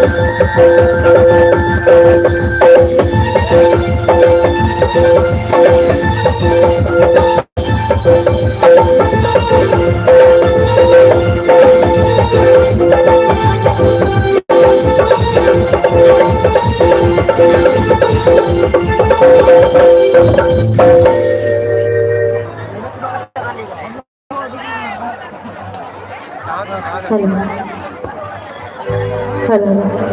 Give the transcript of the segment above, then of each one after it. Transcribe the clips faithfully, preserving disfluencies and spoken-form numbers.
Hello. Hello.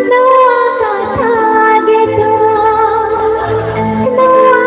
ᱱᱚᱣᱟ ᱠᱟᱛᱷᱟ ᱜᱮᱛᱚ, ᱱᱚᱣᱟ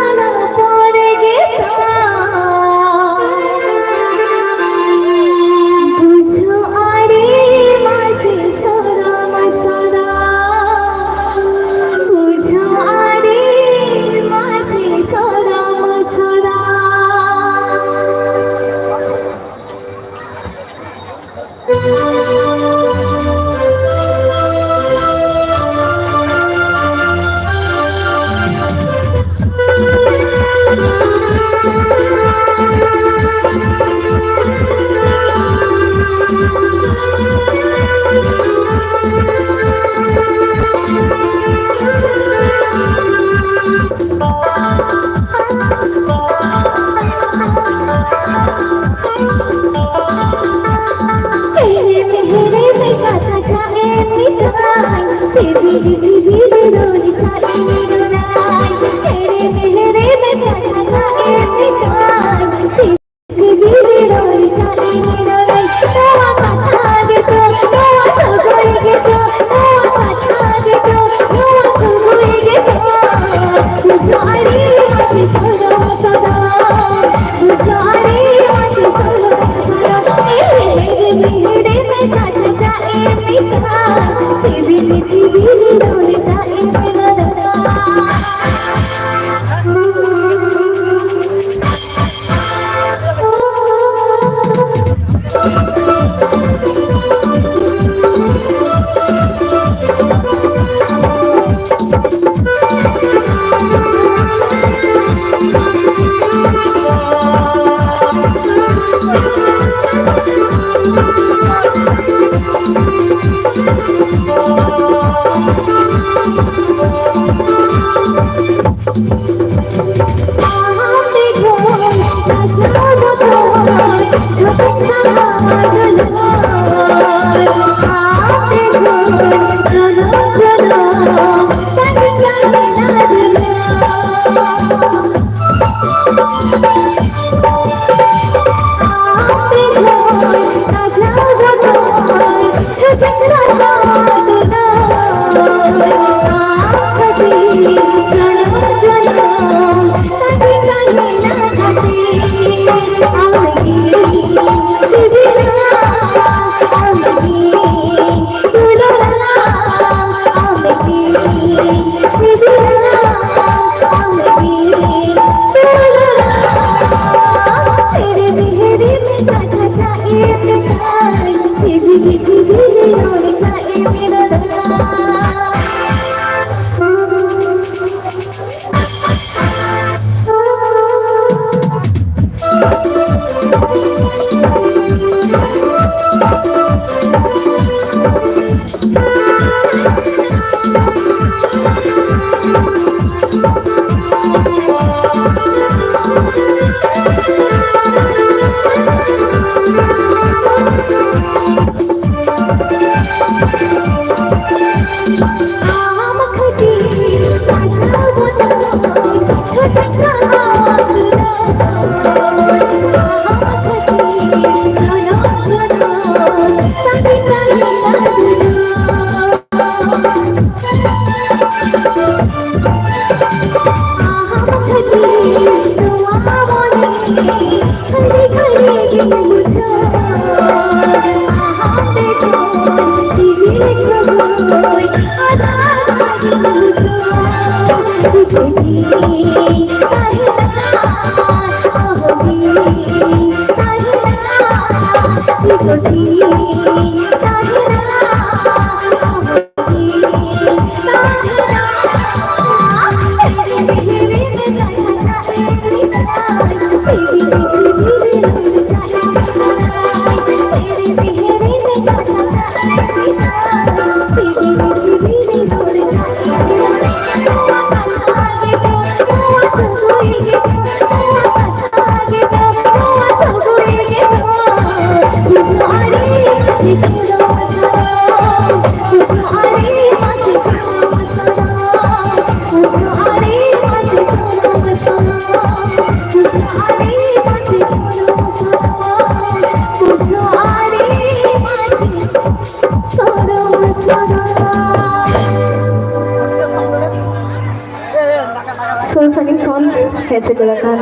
ᱥᱩᱨ ᱥᱟᱺᱜᱤᱧ ᱠᱷᱚᱱ ᱦᱮᱡ ᱥᱮᱴᱮᱨ ᱟᱠᱟᱱ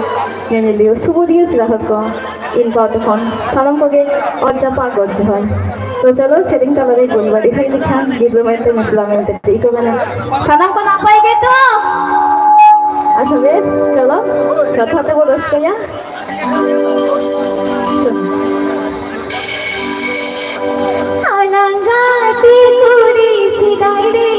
ᱧᱮᱧᱮᱞᱤᱭᱟᱹ, ᱥᱩᱵᱩᱫᱤᱭᱟᱹ ᱯᱮᱲᱟ ᱦᱚᱲ ᱠᱚ, ᱤᱧ ᱯᱟᱦᱴᱟ ᱠᱷᱚᱱ ᱥᱟᱱᱟᱢ ᱠᱚᱜᱮ ᱚᱛ ᱡᱟᱯᱟᱜ ᱜᱚᱰ ᱡᱚᱦᱟᱨ᱾ ᱛᱚ ᱪᱚᱞᱚ, ᱥᱮᱨᱮᱧ ᱛᱟᱞᱟᱨᱮ ᱜᱳᱞ ᱵᱟᱹᱲᱤ ᱦᱩᱭ ᱞᱮᱠᱷᱟᱱ ᱜᱤᱫᱽᱨᱟᱹ ᱢᱮᱱᱛᱮ ᱢᱤᱥᱞᱟ ᱢᱮᱱᱛᱮ ᱴᱷᱤᱠ ᱠᱟᱱᱟ᱾ ᱥᱟᱱᱟᱢ ᱠᱚ ᱱᱟᱯᱟᱭ ᱜᱮᱛᱚ? ᱟᱪᱪᱷᱟ, ᱵᱮᱥ, ᱪᱚᱞᱚ ᱠᱟᱛᱷᱟ ᱛᱮᱵᱚ ᱨᱟᱹᱥᱠᱟᱹᱭᱟ᱾ ᱟᱞᱟᱝ ᱜᱟᱛᱮ ᱠᱩᱲᱤ ᱥᱮᱫᱟᱭ ᱨᱮ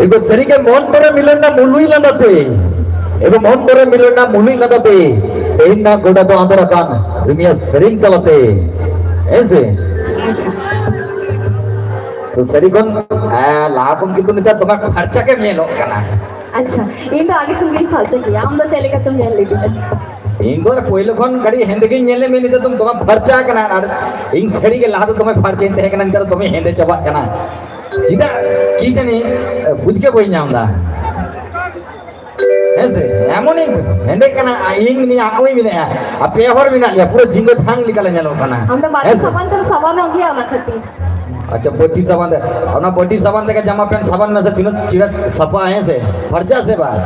ᱮᱜᱳ ᱥᱟᱹᱨᱤᱜᱮ ᱢᱚᱱ ᱛᱚᱨᱮ ᱢᱤᱞᱚᱱ ᱱᱟ ᱢᱩᱞᱩᱭ ᱞᱟᱸᱫᱟᱛᱮ᱾ ᱮᱜᱳ ᱢᱚᱱ ᱛᱚᱨᱮ ᱢᱤᱞᱚᱱ ᱱᱟ ᱢᱩᱞᱩᱭ ᱞᱟᱸᱫᱟᱛᱮ᱾ ᱛᱮᱦᱮᱧ ᱱᱟ ᱜᱚᱰᱟ ᱫᱚ ᱟᱸᱫᱚᱨ ᱟᱠᱟᱱ ᱨᱤᱢᱤᱭᱟ ᱥᱮᱨᱮᱧ ᱛᱟᱞᱟᱛᱮ᱾ ᱦᱮᱸ ᱥᱮ? ᱛᱚ ᱥᱟᱹᱨᱤ ᱠᱷᱚᱱ, ᱮ, ᱞᱟᱦᱟ ᱠᱷᱚᱱ ᱠᱤᱱᱛᱩ ᱱᱮᱛᱟᱨ ᱫᱚᱢᱮ ᱯᱷᱟᱨᱪᱟ ᱜᱮᱢ ᱧᱮᱞᱚᱜ ᱠᱟᱱᱟ᱾ ᱟᱪᱪᱷᱟ, ᱤᱧ ᱫᱚ ᱟᱜᱮ ᱠᱷᱚᱱ ᱜᱤᱧ ᱯᱷᱟᱨᱪᱟ ᱜᱮᱭᱟ᱾ ᱟᱢ ᱫᱚ ᱪᱮᱫ ᱞᱮᱠᱟ ᱪᱚᱢ ᱧᱮᱞ ᱞᱤᱫᱤᱧᱟ? ᱤᱧ ᱫᱚ ᱯᱳᱭᱞᱳ ᱠᱷᱚᱱ ᱠᱟᱹᱴᱤᱡ ᱦᱮᱸᱫᱮ ᱜᱤᱧ ᱧᱮᱞ ᱞᱮᱫ ᱢᱮᱭᱟ, ᱱᱤᱛᱚᱜ ᱫᱚᱢ ᱫᱚᱢᱮ ᱯᱷᱟᱨᱪᱟ ᱟᱠᱟᱱᱟ᱾ ᱟᱨ ᱤᱧ ᱥᱟᱹᱨᱤ ᱜᱮ ᱞᱟᱦᱟ ᱫᱚ ᱫᱚᱢᱮ ᱯᱷᱟᱨᱪᱟᱧ ᱛᱟᱦᱮᱸ ᱠᱟᱱᱟ, ᱱᱮᱛᱟᱨ ᱫᱚᱢᱮ ᱦᱮᱸᱫᱮ ᱪᱟᱵᱟᱜ ᱠᱟᱱᱟ᱾ ᱪᱮᱫᱟᱜ ᱠᱤ ᱡᱟᱹᱱᱤ, ᱵᱩᱡᱽ ᱜᱮ ᱵᱟᱹᱧ ᱧᱟᱢ ᱮᱫᱟ᱾ ᱦᱮᱸ ᱥᱮ? ᱮᱢᱚᱱᱤᱧ ᱦᱮᱸᱫᱮᱜ ᱠᱟᱱᱟ, ᱟᱨ ᱤᱧ ᱢᱮᱱᱮᱫᱼᱟ, ᱟᱢ ᱦᱚᱸᱭ ᱢᱮᱱᱮᱫᱼᱟ, ᱟᱨ ᱯᱮ ᱦᱚᱲ ᱢᱮᱱᱟᱜ ᱞᱮᱭᱟ, ᱯᱩᱨᱟᱹ ᱡᱷᱤᱸᱜᱟᱹ ᱡᱷᱟᱝ ᱞᱮᱠᱟ ᱞᱮ ᱧᱮᱞᱚᱜ ᱠᱟᱱᱟ᱾ ᱟᱢ ᱫᱚ ᱵᱟᱹᱴᱤ ᱦᱮᱸ ᱥᱮ? ᱥᱟᱵᱟᱱ ᱛᱮᱢ ᱥᱟᱵᱟᱱᱚᱜ ᱜᱮᱭᱟ, ᱚᱱᱟ ᱠᱷᱟᱹᱛᱤᱨ᱾ ᱟᱪᱪᱷᱟ, ᱵᱟᱹᱴᱤ ᱥᱟᱵᱟᱱ ᱛᱮ, ᱚᱱᱟ ᱵᱟᱹᱴᱤ ᱥᱟᱵᱟᱱ ᱢᱮᱥᱟ ᱛᱤᱱᱟᱹᱜ ᱪᱤᱨᱟᱹ ᱥᱟᱯᱷᱟ, ᱦᱮᱸ ᱥᱮ? ᱯᱷᱟᱨᱪᱟ ᱥᱮ ᱵᱟᱝ?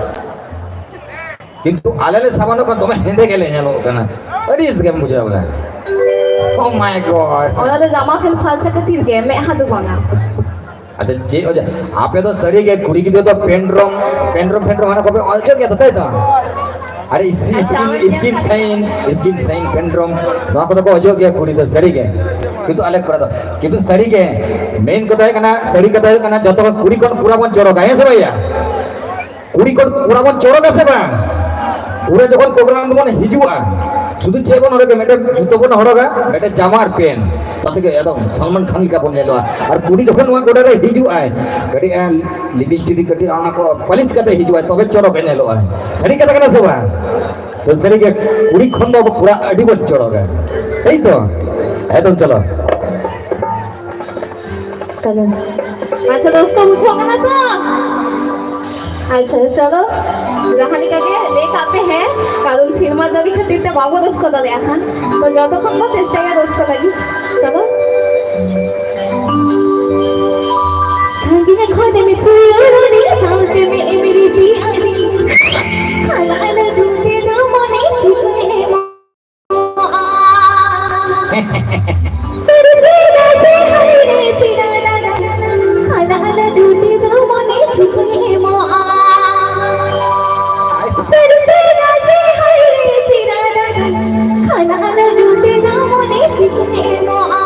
ᱠᱤᱱᱛᱩ ᱟᱞᱮ ᱞᱮ ᱥᱟᱵᱟᱱᱚᱜ ᱠᱟᱱ, ᱫᱚᱢᱮ ᱦᱮᱸᱫᱮ ᱜᱮᱞᱮ ᱧᱮᱞᱚᱜ ᱠᱟᱱᱟ᱾ ᱟᱹᱲᱤᱥ ᱜᱮᱢ ᱵᱩᱡᱷᱟᱹᱣ ᱮᱫᱟ᱾ Oh my God. ᱚᱱᱟ ᱫᱚ ᱡᱟᱢᱟ ᱯᱮᱱᱴ ᱯᱷᱟᱨᱪᱟ ᱠᱷᱟᱹᱛᱤᱨ ᱜᱮ, ᱢᱮᱫᱦᱟ ᱫᱚ ᱵᱟᱝᱟ᱾ ᱟᱪᱪᱷᱟ, ᱪᱮᱫ ᱚᱡᱮ? ᱟᱯᱮ ᱫᱚ ᱥᱟᱹᱨᱤ ᱜᱮ ᱠᱩᱲᱤ ᱜᱤᱫᱽᱨᱟᱹ ᱫᱚ ᱯᱮᱱᱰᱨᱚᱢ, ᱯᱮᱱᱰᱨᱚᱢ, ᱯᱮᱱᱰᱨᱚᱢ ᱦᱟᱱᱟ ᱠᱚᱯᱮ ᱚᱡᱚᱜ ᱜᱮᱭᱟ ᱛᱚ, ᱛᱟᱭ ᱛᱚ? ᱟᱨ ᱤᱥ-, ᱟᱪᱪᱷᱟ, ᱤᱥᱠᱤᱱ, ᱟᱢᱮᱢ ᱧᱮᱞ ᱤᱥᱠᱤᱱ ᱠᱟᱫᱟ? ᱥᱟᱭᱤᱱ, ᱤᱥᱠᱤᱱ ᱥᱟᱭᱤᱱ, ᱯᱮᱱᱰᱨᱚᱢ, ᱱᱚᱣᱟ ᱠᱚᱫᱚ ᱠᱚ ᱚᱡᱚᱜ ᱜᱮᱭᱟ ᱠᱩᱲᱤ ᱫᱚ, ᱥᱟᱹᱨᱤ ᱜᱮ᱾ ᱠᱤᱱᱛᱩ ᱟᱞᱮ ᱠᱚᱲᱟ ᱫᱚ, ᱠᱤᱱᱛᱩ ᱥᱟᱹᱨᱤ ᱜᱮ, ᱢᱮᱱ ᱠᱟᱛᱷᱟ ᱦᱩᱭᱩᱜ ᱠᱟᱱᱟ, ᱥᱟᱹᱨᱤ ᱠᱟᱛᱷᱟ ᱦᱩᱭᱩᱜ ᱠᱟᱱᱟ, ᱡᱚᱛᱚ ᱠᱷᱚᱱ ᱠᱩᱲᱤ ᱠᱷᱚᱱ ᱠᱚᱲᱟ ᱵᱚᱱ ᱪᱚᱨᱚᱠᱟ, ᱦᱮᱸ ᱥᱮ ᱵᱷᱟᱭᱟ? ᱠᱩᱲᱤ ᱠᱷᱚᱱ ᱠᱚᱲᱟ ᱵᱚᱱ ᱪᱚᱨᱚᱠᱟ ᱥᱮ ᱵᱟᱝ? ᱠᱚᱲᱟ ᱡᱚᱠᱷᱚᱱ ᱯᱨᱳᱜᱨᱟᱢ ᱨᱮᱵᱚᱱ ᱦᱤᱡᱩᱜᱼᱟ, ᱥᱩᱫᱷᱩ ᱪᱮᱫ ᱵᱚᱱ ᱦᱚᱨᱚᱜᱟ? ᱢᱤᱫᱴᱮᱱ ᱡᱩᱛᱟᱹ ᱵᱚᱱ ᱦᱚᱨᱚᱜᱟ, ᱢᱤᱫᱴᱮᱱ ᱡᱟᱢᱟ ᱟᱨ ᱯᱮᱱ᱾ ᱛᱟᱛᱮ ᱜᱮ ᱮᱠᱫᱚᱢ ᱥᱟᱞᱢᱟᱱ ᱠᱷᱟᱱ ᱞᱮᱠᱟ ᱵᱚᱱ ᱧᱮᱞᱚᱜᱼᱟ᱾ ᱟᱨ ᱠᱩᱲᱤ ᱡᱚᱠᱷᱚᱱ ᱱᱚᱣᱟ ᱜᱚᱰᱟ ᱨᱮ ᱦᱤᱡᱩᱜᱼᱟᱭ, ᱠᱟᱹᱴᱤᱡ, ᱮ, ᱞᱤᱯᱤᱥᱴᱤᱠ ᱠᱟᱹᱴᱤᱡ ᱚᱱᱟ ᱠᱚ ᱯᱟᱹᱞᱤᱥ ᱠᱟᱛᱮ ᱦᱤᱡᱩᱜᱼᱟᱭ, ᱛᱚᱵᱮ ᱪᱚᱨᱚᱠᱮ ᱧᱮᱞᱚᱜᱼᱟ᱾ ᱥᱟᱹᱨᱤ ᱠᱟᱛᱷᱟ ᱠᱟᱱᱟ ᱥᱮ ᱵᱟᱝ? ᱛᱚ ᱥᱟᱹᱨᱤ ᱜᱮ ᱠᱩᱲᱤ ᱠᱷᱚᱱ ᱫᱚ ᱟᱵᱚ ᱠᱚᱲᱟ ᱟᱹᱰᱤ ᱵᱚᱱ ᱪᱚᱨᱚᱠᱟ, ᱛᱟᱭ ᱛᱚ? ᱮᱠᱫᱚᱢ ᱪᱚᱞᱚ᱾ ᱪᱚᱞᱚ᱾ ᱟᱪᱪᱷᱟ ᱫᱳᱥᱛᱚ, ᱵᱩᱡᱷᱟᱹᱣ ᱠᱟᱱᱟ ᱛᱚ? ᱟᱪᱪᱷᱟ, ᱪᱚᱞᱚ, ᱡᱟᱦᱟᱸ ᱞᱮᱠᱟ ᱜᱮ ᱞᱟᱹᱭ ᱠᱟᱜ ᱯᱮ, ᱦᱮᱸ, ᱠᱟᱨᱚᱱ ᱥᱮᱨᱢᱟ ᱡᱟᱹᱲᱤ ᱠᱷᱟᱹᱛᱤᱨ ᱛᱮ ᱵᱟᱵᱚ ᱨᱟᱹᱥᱠᱟᱹ ᱫᱟᱲᱮᱭᱟᱜ ᱠᱷᱟᱱ, ᱛᱚ ᱡᱚᱛᱚ ᱠᱷᱚᱱ ᱵᱚ ᱪᱮᱥᱴᱟᱭᱟ ᱨᱟᱹᱥᱠᱟᱹ ᱞᱟᱹᱜᱤᱫ᱾ ᱪᱚᱞᱚ᱾ ᱥᱟᱺᱜᱤᱧ ᱠᱷᱚᱱᱮᱢ ᱥᱩᱨᱩᱜᱼᱟ, ᱥᱟᱶᱛᱮᱢ ᱮᱢ ᱨᱤᱫᱤᱭᱟ, ᱦᱟᱞᱟ ᱦᱟᱞᱟ ᱫᱩᱸᱫᱮ ᱫᱚ ᱢᱚᱱᱮ ᱪᱤᱠᱟᱹ ᱮᱢᱟ᱾ ᱥᱟᱹᱨᱤ ᱥᱟᱹᱨᱤ ᱨᱟᱥᱮ ᱦᱟᱭ ᱨᱮ ᱯᱮᱲᱟ ᱫᱟᱫᱟ, ᱦᱟᱱᱟ ᱦᱟᱱᱟ ᱫᱩᱸᱫᱮ ᱫᱚ ᱢᱚᱱᱮ ᱪᱤᱠᱟᱹ ᱮᱢᱚᱜᱼᱟ᱾ ᱥᱟᱹᱨᱤ ᱥᱟᱹᱨᱤ ᱨᱟᱥᱮ ᱦᱟᱭ ᱨᱮ ᱯᱮᱲᱟ ᱫᱟᱫᱟ, ᱦᱟᱱᱟ ᱦᱟᱱᱟ ᱫᱩᱸᱫᱮ ᱫᱚ ᱢᱚᱱᱮ ᱪᱤᱠᱟᱹ ᱮᱢᱚᱜᱼᱟ᱾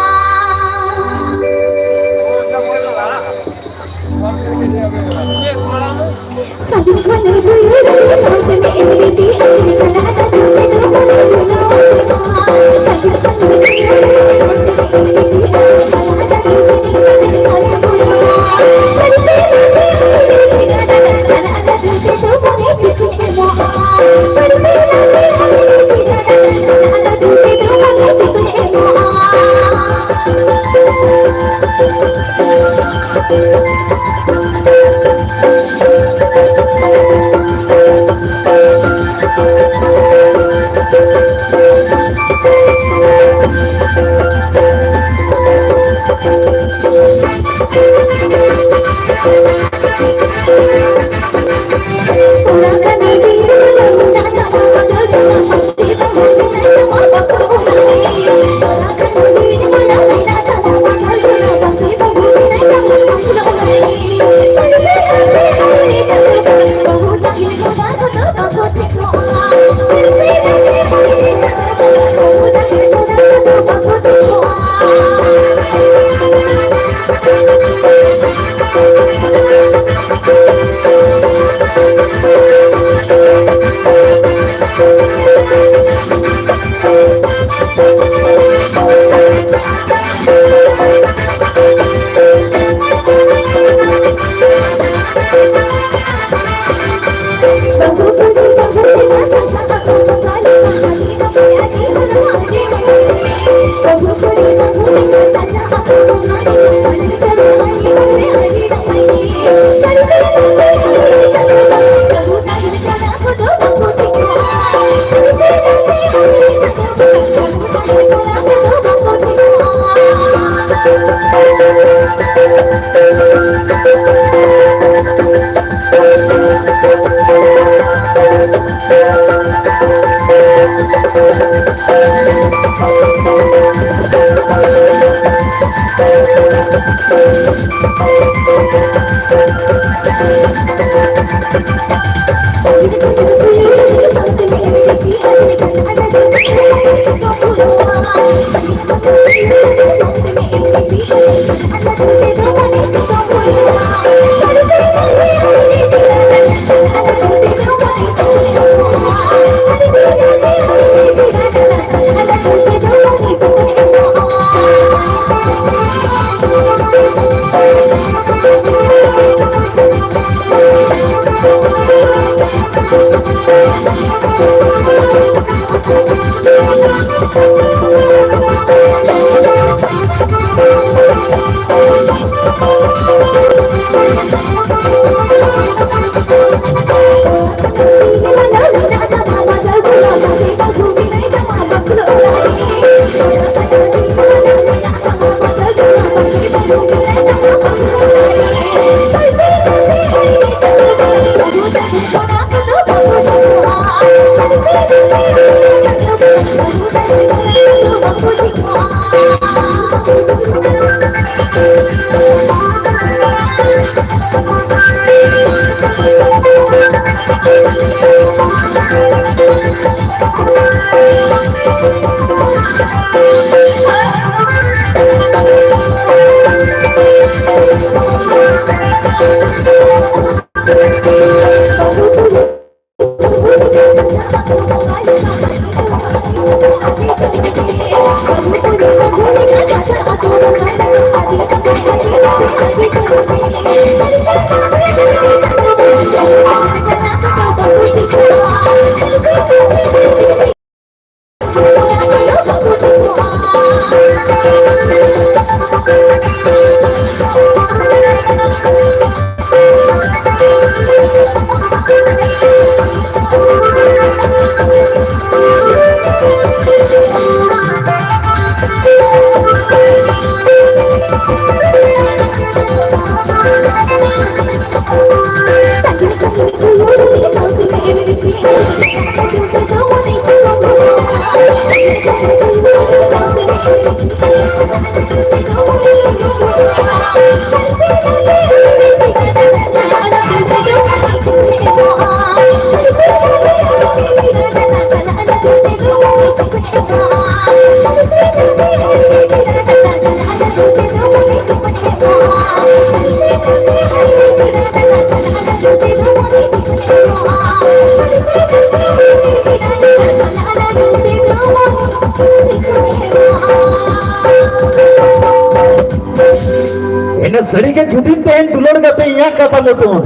ᱮᱱᱮ ᱥᱟᱹᱨᱤ ᱜᱮ ᱡᱩᱫᱤᱢ ᱛᱟᱦᱮᱱ ᱫᱩᱞᱟᱹᱲ ᱠᱟᱛᱮ ᱤᱧᱟᱹᱜ ᱠᱟᱛᱷᱟ ᱢᱚᱛᱚᱱ,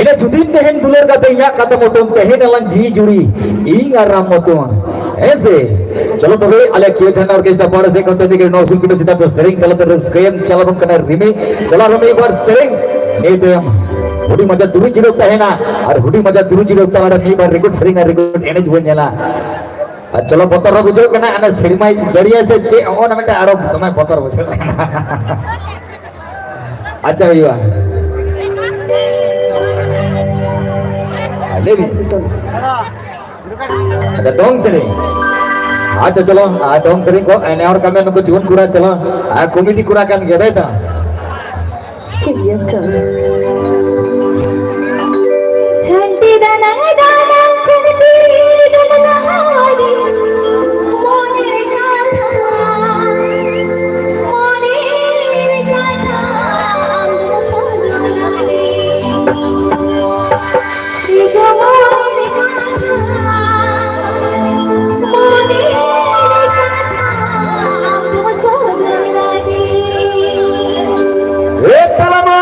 ᱮᱱᱮ ᱡᱩᱫᱤᱢ ᱛᱟᱦᱮᱱ ᱫᱩᱞᱟᱹᱲ ᱠᱟᱛᱮ ᱤᱧᱟᱹᱜ ᱠᱟᱛᱷᱟ ᱢᱚᱛᱚᱱ, ᱛᱟᱦᱮᱱ ᱟᱞᱟᱝ ᱡᱤᱣᱤ ᱡᱩᱲᱤ ᱤᱧ ᱟᱨ ᱟᱢ ᱢᱚᱛᱚᱱ᱾ ᱦᱮᱸ ᱥᱮ? ᱪᱚᱞᱚ ᱛᱚᱵᱮ ᱟᱞᱮ ᱠᱤᱭᱳ ᱡᱷᱟᱨᱱᱟ ᱚᱨᱠᱮᱥᱴᱨᱟ ᱯᱟᱦᱴᱟ ᱥᱮᱫ ᱠᱷᱚᱱ ᱛᱮᱦᱮᱧ ᱱᱚᱣᱟ ᱥᱩᱨ ᱠᱤᱞᱳ ᱪᱮᱛᱟᱱ ᱨᱟᱹᱥᱠᱟᱹᱭᱮᱢ ᱪᱟᱞᱟᱣ ᱵᱚᱱ ᱠᱟᱱᱟ ᱨᱤᱢᱤ᱾ ᱪᱚᱞᱚ ᱟᱨᱦᱚᱸ ᱢᱤᱫ ᱵᱟᱨ ᱥᱮᱨᱮᱧ ᱱᱤᱭᱟᱹ ᱛᱟᱭᱚᱢ ᱦᱩᱰᱤᱧ ᱢᱟᱪᱷᱟ ᱫᱩᱲᱩᱵ ᱡᱤᱨᱟᱹᱣ ᱛᱟᱦᱮᱱᱟ ᱟᱨ ᱦᱩᱰᱤᱧ ᱢᱟᱪᱷᱟ ᱫᱩᱲᱩᱵ ᱡᱤᱨᱟᱹᱣ ᱛᱟᱞᱟᱨᱮ ᱢᱤᱫ ᱵᱟᱨ ᱨᱮᱠᱚᱨᱰ ᱥᱮᱨᱮᱧ ᱟᱨ ᱨᱮᱠᱚᱨᱰ ᱮᱱᱮᱡ ᱵᱚᱱ ᱧᱮᱞᱟ᱾ ᱟᱨ ᱪᱚᱞᱚ, ᱵᱚᱛᱚᱨ ᱦᱚᱸ ᱵᱩᱡᱷᱟᱹᱜ ᱠᱟᱱᱟ, ᱚᱱᱟ ᱥᱮᱨᱢᱟᱭ ᱡᱟᱹᱲᱤᱭᱟ ᱥᱮ ᱪᱮᱫ, ᱦᱚᱸᱜᱼᱚ ᱱᱟ ᱢᱤᱫᱴᱟᱝ ᱟᱨᱚ ᱫᱚᱢᱮ ᱵᱚᱛᱚᱨ ᱵᱩᱡᱷᱟᱹᱜ ᱠᱟᱱᱟ᱾ ᱟᱪᱪᱷᱟ, ᱦᱩᱭᱩᱜᱼᱟ᱾ ᱞᱟᱹᱭ ᱵᱤᱱ᱾ ᱟᱪᱪᱷᱟ, ᱫᱚᱝ ᱥᱮᱨᱮᱧ᱾ ᱟᱪᱪᱷᱟ, ᱪᱚᱞᱚ, ᱟᱨ ᱫᱚᱝ ᱥᱮᱨᱮᱧ ᱠᱚ, ᱮ, ᱱᱮ ᱦᱚᱲ ᱠᱟᱹᱢᱤ ᱱᱩᱠᱩ ᱡᱩᱣᱟᱹᱱ ᱠᱚᱲᱟ, ᱪᱚᱞᱚ, ᱟᱨ ᱠᱚᱢᱤᱴᱤ ᱠᱚᱲᱟ ᱠᱟᱱ ᱜᱮᱭᱟ, ᱛᱟᱭ ᱛᱚ? ᱴᱷᱤᱠ ᱜᱮᱭᱟ, ᱪᱚᱞᱚ᱾ ᱡᱷᱟᱹᱱᱴᱤ ᱫᱟᱱᱟᱝ ᱫᱟᱱᱟᱝ ᱠᱷᱩᱱᱴᱤ ᱰᱚᱜᱽᱞᱟ ᱟᱹᱰᱤ ᱢᱚᱱᱮᱨ ᱠᱟᱛᱷᱟ, ᱢᱚᱱᱮᱨ ᱠᱟᱛᱷᱟ ᱟᱢ ᱫᱚ ᱥᱚᱡᱚᱱ ᱟᱹᱰᱤ, ᱤᱧ ᱫᱚ ᱢᱚᱱᱮᱨ ᱠᱟᱛᱷᱟ, ᱢᱚᱱᱮᱨ ᱠᱟᱛᱷᱟ ᱟᱢ ᱫᱚ ᱥᱚᱡᱚᱱ ᱟᱹᱰᱤ᱾ ᱮ ᱛᱟᱞᱟᱢᱟ!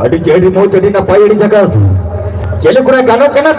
ᱟᱹᱰᱤ ᱪᱮᱦᱨᱟ, ᱟᱹᱰᱤ ᱢᱚᱡᱽ, ᱟᱹᱰᱤ ᱱᱟᱯᱟᱭ, ᱟᱹᱰᱤ ᱡᱟᱠᱟᱥ᱾ ᱪᱮᱫ ᱠᱚᱨᱮ ᱜᱟᱱᱚᱜ ᱠᱟᱱᱟ?